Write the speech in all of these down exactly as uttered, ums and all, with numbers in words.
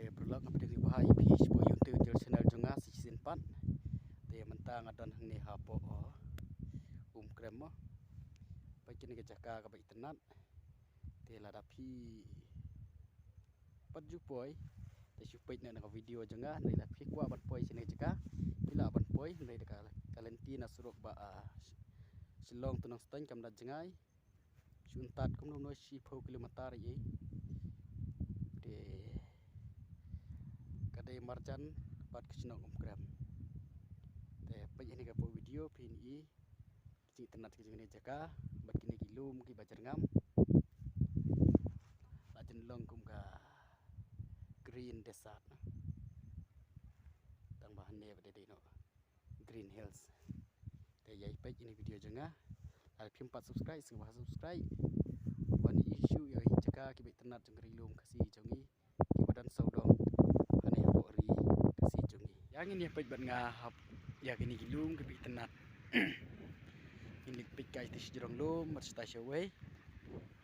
Te paralok, nga pdiang ïa phi shuwa ïa u YouTube channel jong nga, shisien pat. Te mynta nga don hangne hapoh, oh, Umkrem mo. Peit kane ka jaka kaba itynnat. Te lada phi pat ju poi, te shu peit na ka video jong nga, hynrei lada phi kwah ban poi shane ka jaka, phi lah ban poi, hynrei da ka, ka lynti na surok ba, ah, Shillong to Nongstoiñ kam da jngai. Shu tat kumno kumno shiphew kilometer ïa. Te ka dei marjan bad ka shnong Umkrem. Te peit ïa kane ka video phin i ki jingitynnat ki jong kane ka jaka bad kine ki lum kiba jyrngam. La jin long kum ka green desert. Tang ba hangne ba dei dei noh Green Hills. Te ïa peit ïa kane ka video jong nga. Lada phim pat subscribe, sngewbha subscribe. Wan ïa shu ïa ki jaka kiba itynnat jong ka ri lum Khasi jong ngi, kiba don sawdong hangne hapoh ri Khasi jong ngi. Ïa ngin ïa peit bad nga hap ïa kine ki lum kiba itynnat. Ngin ïa peit kai te shajrong lum bad shatai shawei.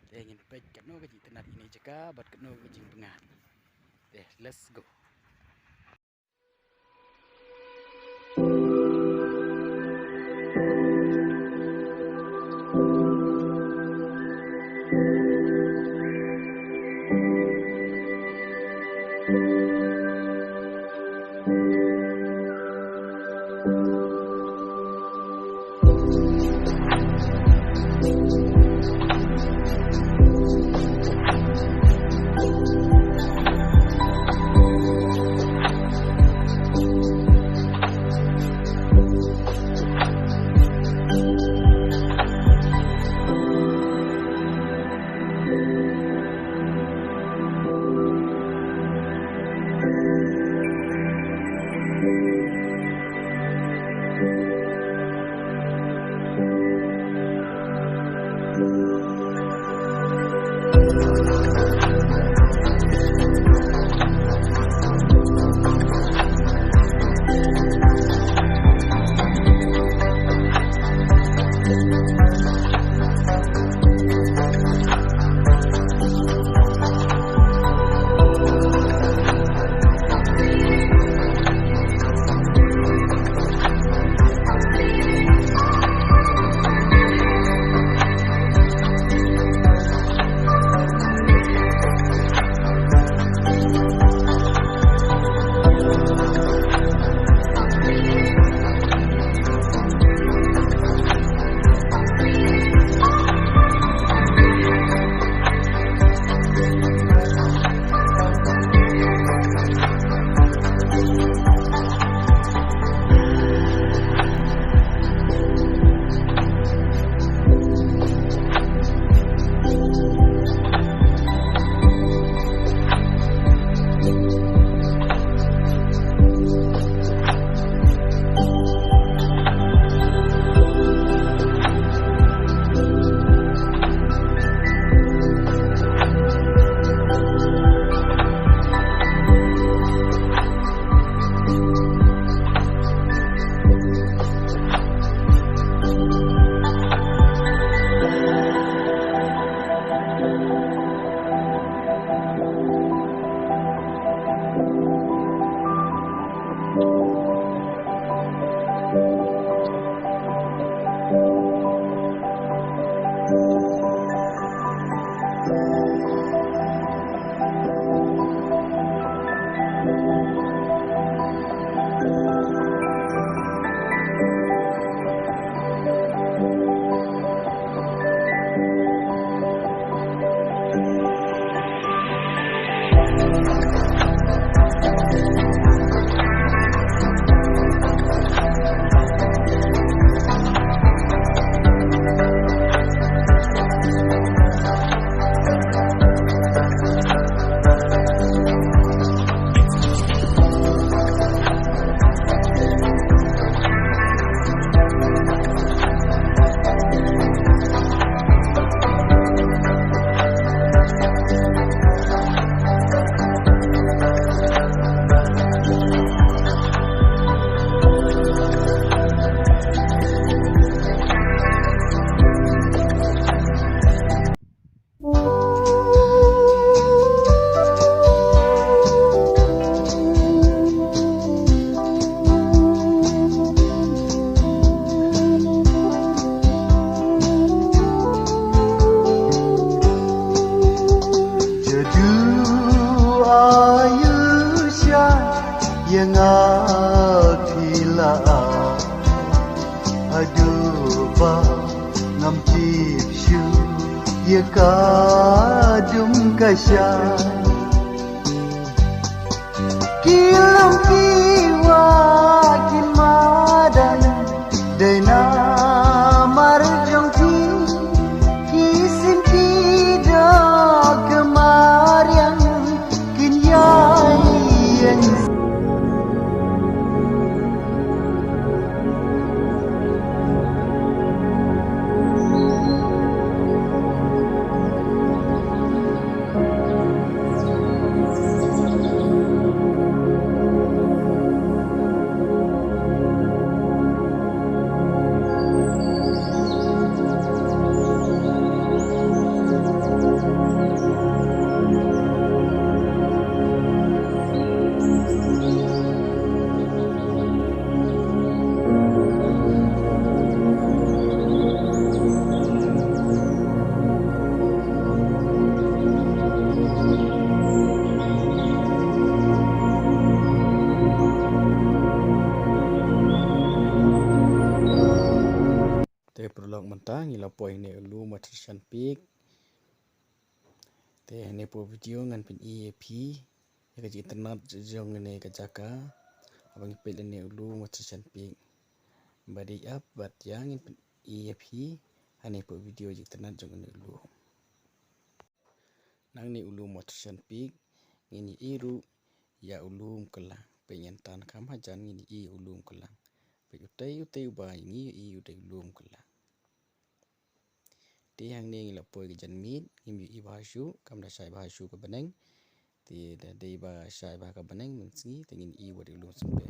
Te ngin peit katno ka jingitynnat ïa kane ka jaka bad katno ka jingpyngngad. Te let's go. Ayu sha ïa nga phi la ai, haduh ba ngam tip shuh ïa ka dum ka shai. Ki lum ki wah ki madan, dei namar jong phi ki sin ki doh ka mariang, kin ïai ïeng. Te paralok, mynta ngi la poi hangne u lum Watrashan Peak. Te hangne hapoh video ngan pyni ïa phi ïa ka jingïatyrnat jong kane ka jaka haba ngi peit lane u lum Watrashan Peak. Bad ïa ap bad ïa ngin pyni ïa phi hangne hapoh video jingïatyrnat jong kane u lum. Nangne u lum Watrashan Peak ngin ïohi ruh ïa u lum Kylla. Peit, ngan tan kham hajan ngin ïohi u lum Kylla. Peit, utei utei uba ngi ïohi u dei u lum Kylla. Te hangne ngi la poi ka janmiet, ngim ïohi bha shuh, kam da shai bha shuh ka bneng. Te da dei ba shai bha ka bneng mynsngi te ngin ïohi wat u lum Symber.